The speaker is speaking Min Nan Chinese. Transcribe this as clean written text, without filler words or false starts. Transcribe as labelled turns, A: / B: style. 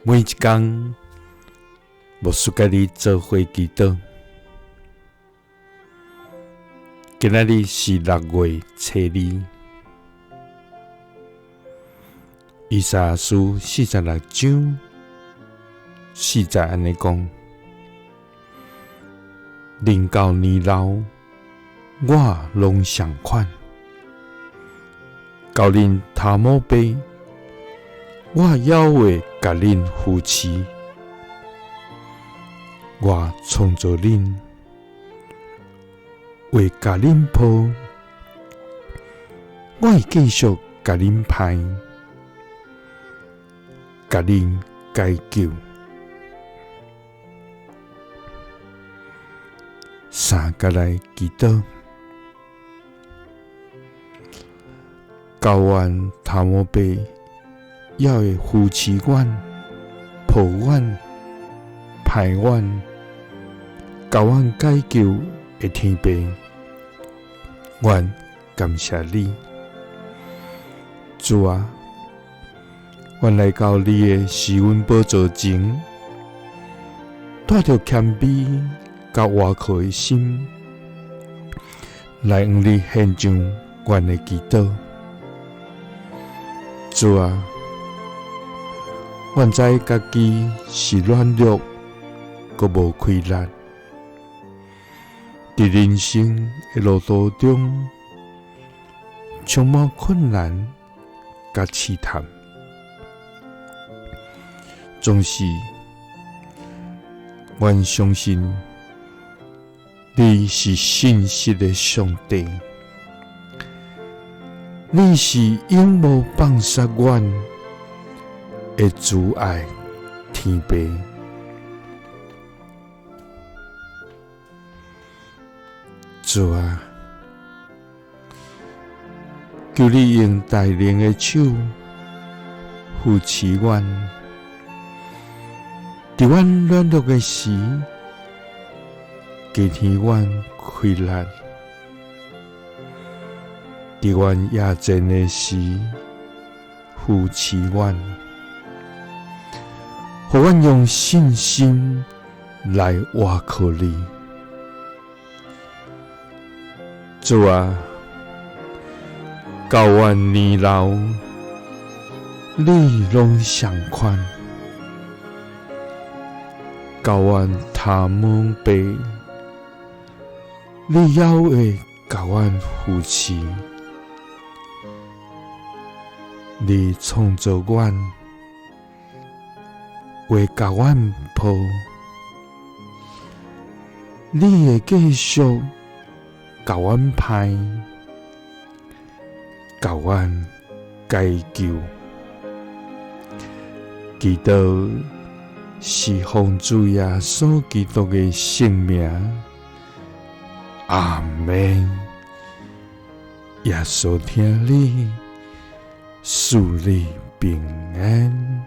A: 每一工，牧師佮你做伙祈禱。今仔日是6月初2，以賽亞書46章4節按呢講：人到年老，我攏相款；到恁頭毛白，我猶會共恁扶持。我創造恁，會共恁抱，我會繼續共恁拍，共恁解救。三佮來祈禱，到阮頭毛白，猶會扶持阮、抱阮、拍阮，共阮解救的天父，阮感謝你，主啊，阮來到你的施恩寶座前，帶著謙卑佮倚靠的心，來向你獻上阮的祈禱。主啊，阮知家己是軟弱，閣無氣力，佇人生的路途中，充滿困難佮試探，總是阮相信你是信實的上帝，你是永無放捨阮的慈愛天父。主啊，求你用大能的手扶持阮，佇阮軟弱的時，加添阮氣力；佇阮夜戰的時，扶持阮，予阮用信心來倚靠你。主啊，到阮年老，你攏相款；到阮頭毛白，你猶會共阮扶持。你創造阮，會共阮抱，你會繼續共阮拍，共阮解救。祈禱是奉主耶穌基督的聖名，阿們。耶穌疼你，賜你平安。